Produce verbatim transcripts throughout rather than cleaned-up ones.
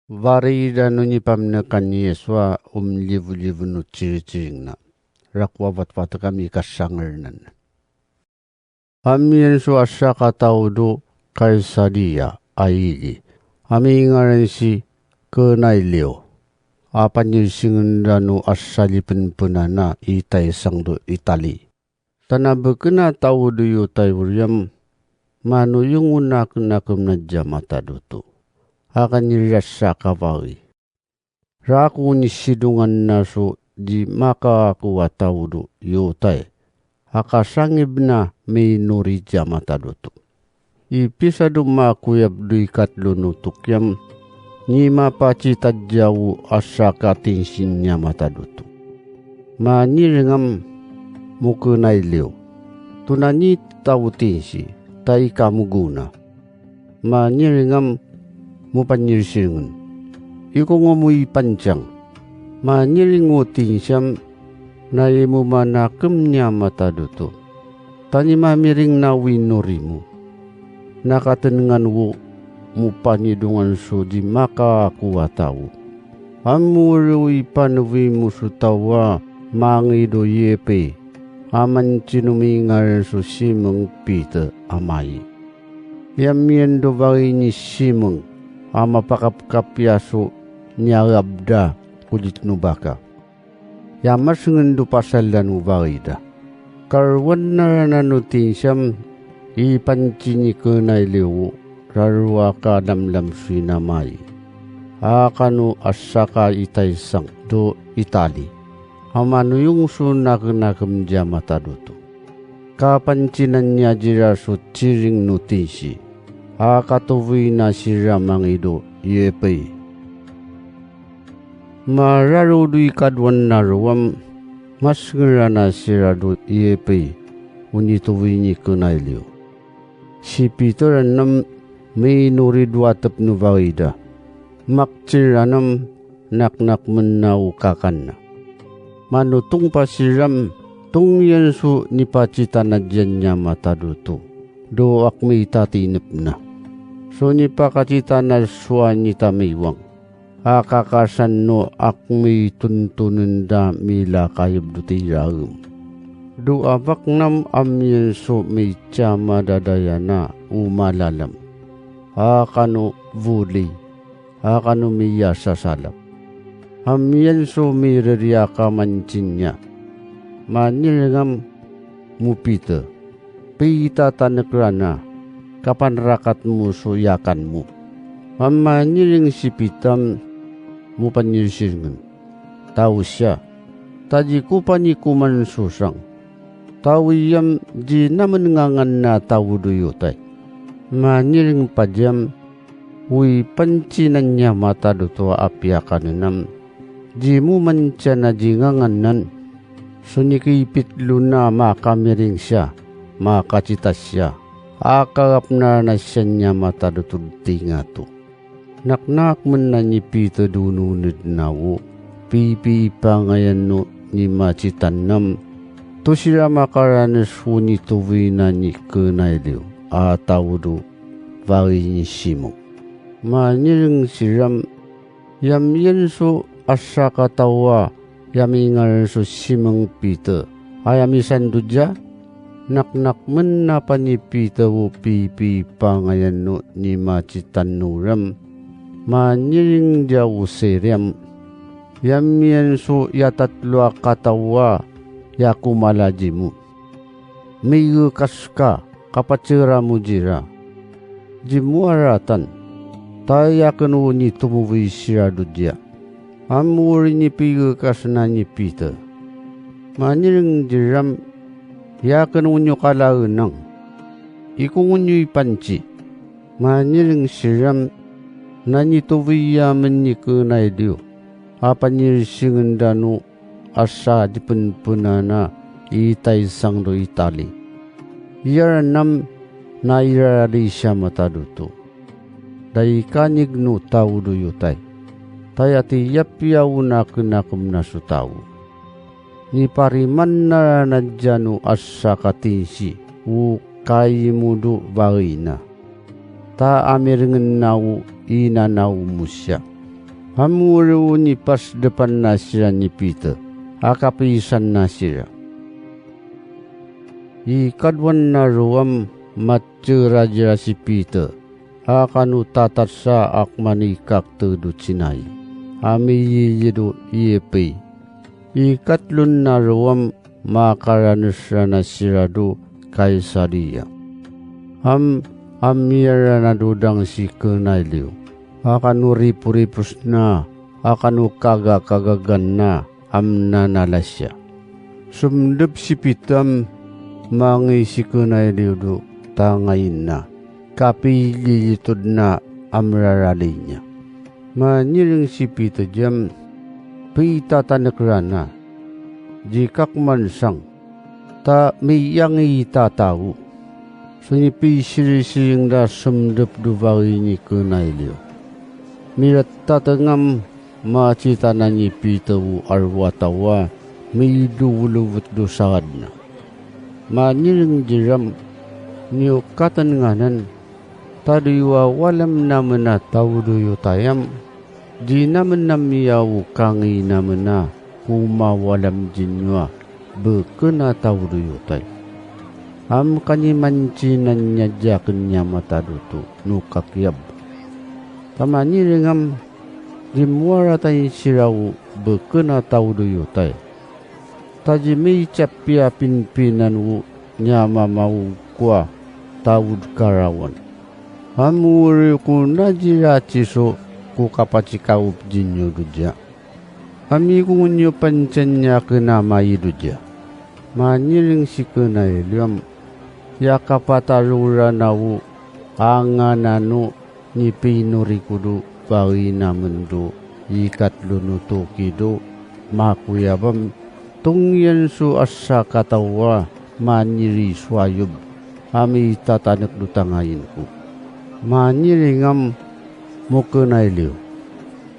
Barida no nipamnekan ni Yesua, umliwliw no chirchiringna. Raku a batbatekami kas sangernan. Ammienso a siak a tao do Kaisaria a ili, a mingarensi Cornelio, a panyirsingenna no assalipenpenana itay sangdo Itali. Ta nabeken a tao do Yutay Uriam, manuyong nakenakemna diay mataduto. A kanirasaka bawi. Raku ni sidunganna so di makaako a tao do Yutay, a kasangibna minori diay mataduto. Ipisado makuyab do ikatlo no tukiam, ni mapacitadyaw a saka tinsin niya mataduto. Manyiringam, mukenay liw, tunani ti tao tinsi, ta ikamugona. Manyiringam, mupanyirsingen. Ikungo mo ipansiang. Manyiring mo tinsiam, naimumanakem niya mataduto. Ta ni mamiringna winno rimo. Nakatengnganwo mo panidungan so di makaako a tao. Ammoriw ipanawimo so tao a mangido Yope a mantinumingar so Simon Peter a mai. Yammiendo bawi ni Simon a mapakapkapia so niarabda kulit no baka. Ya masngendo pasallan no bawida. Karuanna no tinsiam, ipansi ni kenay liw, raruaka lamlamsina mai. A kano assaka itay sangdo Itali. A manuyong so nakenakem diay mataduto. Kapansinan niya dira so chiring no tinsi. A katuboyna sira mangido Yope. Mararudoy kaduan naruam, masngerana sirado Yope, wenno ituboy ni kenay liw. Si Peter annam, minori dua tapno bawida. Maktir annam, naknakmenna o kakanna. Mano tungpasiram, tungyanso nipacitana diay a mataduto. Do akmita ti inepna. So nipakacitana so a nitamiwang. A kakasanno akmi tuntunenda milakayebdo ti raem. Do abaknam ammienso mitsa madadayana o malalam. A kano buli, a kano miyasasalak. Ammienso mireriaka mansinia. Manirengam mupite. Pita ta nekrana, kapanrakatmo so yakanmo. Ammanireng si Peter, mupanirsirengen. Tao sia, ta diko panikuman susang. Tao iyam di namen nganganna tao do Yotay. Manireng padiam, wi pansinan niya mataduto a piakanenam. Dimo mansiana di ngangannan. So ni kipitlona makamiring sia, makacita sia, a karapna nasian niya matadutod ti ngato. Naknakmenna ni Peter dununedna o pipiipangayanno ni macitannam, to sira makaranes wenno ituboyna ni kenayliw a tao do bari ni Simon. Manireng siram Yamyenso a saka tao a yamingar so Simon Peter a yamisando dia? Naknakmenna pay ni Peter o pipipangayanno ni macitannorem. Manireng dia o sirem. Yamyenso ya tatlo a katao a yakumalajimo. Migekaska, kapaceramo dira. Dimo aratan, ta yaken wenno tumuboy sirado dia. Ammori ni pigekasna ni Peter. Manireng diram, yaken wenno kalaenang. Ikungonyo ipansi. Manireng siram, nanituboy amin ni kenaydiyo. A panirsingenda no a sa di penpenana itay sangdo Itali. Iyarannam, nairarali sia mataduto. Daykanik no tao do Yotay. Tay ati yappiaw nakenakemna so tao. Ni parimanna na dia no a saka tinsi, o kaymo do barina. Ta amirengenna o inanaw mo sia. Ammoren ni pasdepanna sira ni Peter a kapisanna sira. Ikaduanna ruam, matsera dira si Peter a kano tatatsa a kumanikaktedo Sinai a miyilido Yope. Ikatlonna ruam, makaranesrana sirado Caisaria. Am-, ammiaranado dangsi Cornelio a kano ripuriposna a kano kagakagaganna amnana Lasea. Sumdep si Peter a mangngisi Cornelio do tangayinna, kapililitudna amraralinya. Manireng si Peter diam, pitatanekrana. Dikak mansang, ta miyangita tao. Sunipisirisiringda sumdep do bagi ni Cornelio. Mirattatengam, matsitana ni Peter arua tawa, miluwluwet do saadna. Manireng diram, niukkaten nganan, ta duywawalam namen a tao doyotayam, di namen namiyaw kangina mena kumawalam dinyo a beken a tao doyotay. Am kanimantinan nia dia ken nia mataduto no kakyab. Ta manirengam, rimmuarata insiraw beken a tao doyotay. Ta di may tiappi a pinpinanwo nia mamawgko a taod karawan. Ammorenyo kuna di ratsiso ko kapatikaop dinyo do dia. Ammikonyo pantian nia ken amayo do dia. Manireng si Cornelio, ya kapataruranawo a nganano ni pinuriko do bagi namen do ikatlo no tuki do makuyabam, tungyanso a sakatawa manirisuayob a mitatanek do tangayinko. Manirengam, Cornelio,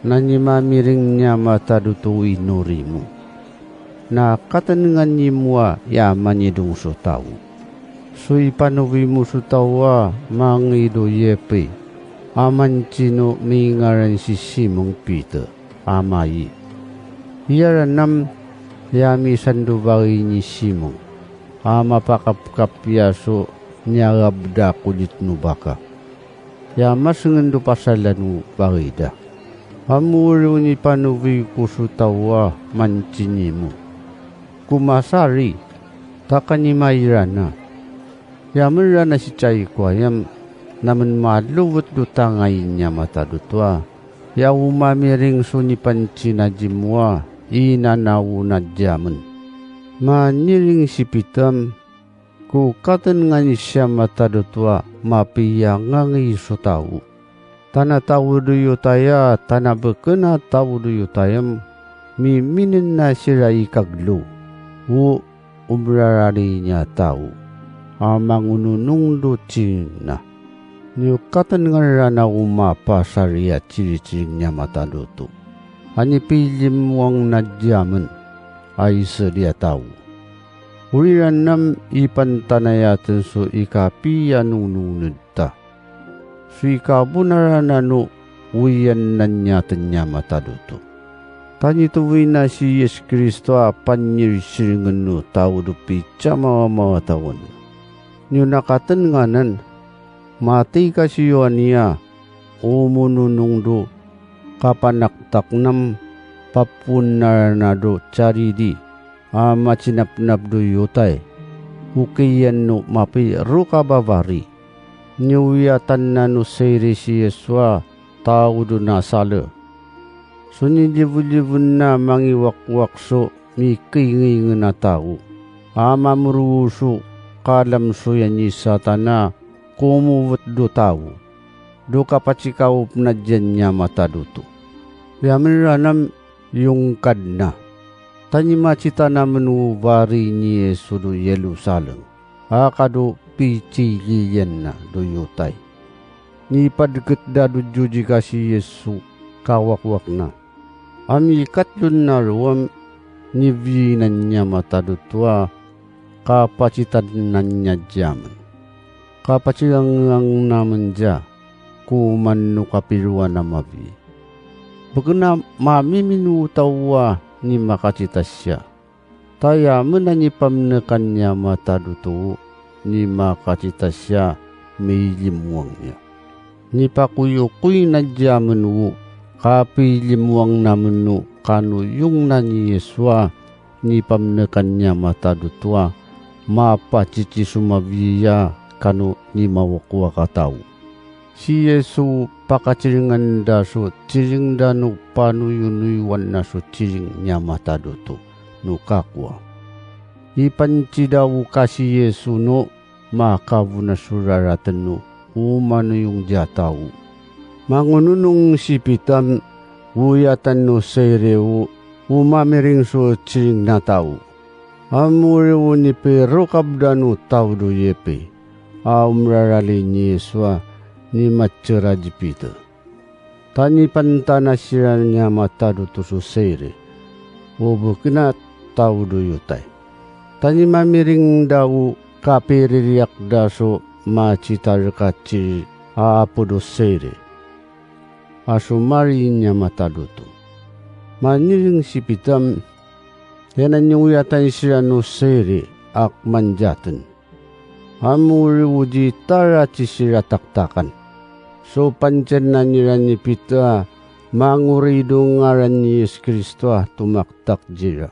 nanimamiring nia mataduto inurimo. Nakatengan ni Mua ya manidungso tao. So ipanubimo so tao a mangido Yope, a mantino mingaran si Simon Peter, a mayi. Iyaranam ya misando bagi ni Simon, a mapakapkappiaso ni agabda kulit no baka. Ya masngen do pasalan bagida. Ammorenyo ni panubiko so tao a mantinimo. Kumasari, ta kanimayrana. Ya menrana si Chayko ayam, namen maluwet do tangay nia mataduto a. Ya umamiring so ni pantina di Mua, inanawona diamen. Manireng si Peter, kukaten nga ni siam a taduto a mapiyangangi so tao. Ta nataodoyotay a, ta nabeken a taodoyotayam, miminenna siray kaglo, o umrarani nia tao, a mangununongdo ti ningna. Niukaten nga rana umapasar ya tsiritsireng nia mataduto, a nipilimmuangna diamen, a isu dia tao. Urirannam ipantanayaten so ikapi a nungnungedta. So ikabunarana no uyannan niaten nia mataduto. Ta nituboyna si Jesu-Cristo a pannirsirengen no tao do pitsa mamamatawen. No nakaten nganan, matikayo ania, umununongdo, kapanaktaknam, papunnarana do charidi, a matinapnapdoyotay, ukiyan no mapiruka babari. Niuyatanna no siri si Jesu a tao do nasale. So nilibulibenna mangiwakwakso mikingingen a tao, a mamruso kalamso ya ni Satan a kumuwet do tao, do kapatikaopna dian nia mataduto. Ya menranam yungkadna. Ta ni matitana met ubari ni Jesu do Jerusalem, a kado pitsilianna doyotay. Nipadketda do Judea si Jesu kawakwakna. Am ikatlonna ruam, nibiinan nia mataduto a kapacitanna nia diamen. Kapaciangngangna met dia, kuman no kapiruana mabiit. Bekkena mamiminuta ni makatitasia. Ta yamen a nipamnekanna mataduto ni makatitasia milimmuangna. Nipakuyukuyna diay a menno, kapilimmuangna menno kano yungna ni Yesua nipamnekanna mataduto a mapacicisumabiya kano ni mawakwak a tao. Si Yesu, pakacirenganda so cirengda no panuyonuywanna so cireng ni mataduto no kakua. Ipancidaw ka si Yesu no makabuna so raraten no umanuyong dia tao. Mangununong si Peter, uyatan no Zaire o mamiring so cirengna tao. Ammoriw ni Pedro kabda no tao do Yope a umrarali ni Yesua ni matsera di Peter. Ta nipantana siran ni mataduto so Zaire, o bekkena tao do Yotay. Ta ni mamiringda o kapiririakda so macitarka cireng a apo do Zaire a sumari ni mataduto. Manireng si Peter, yanan yo uyatan siran no Zaire ak mandiaten. Ammoriw di tara ti sirataktakan. So pantienna ni Peter a mangurido ngaran ni Jesu-Cristo a tumaktak dira.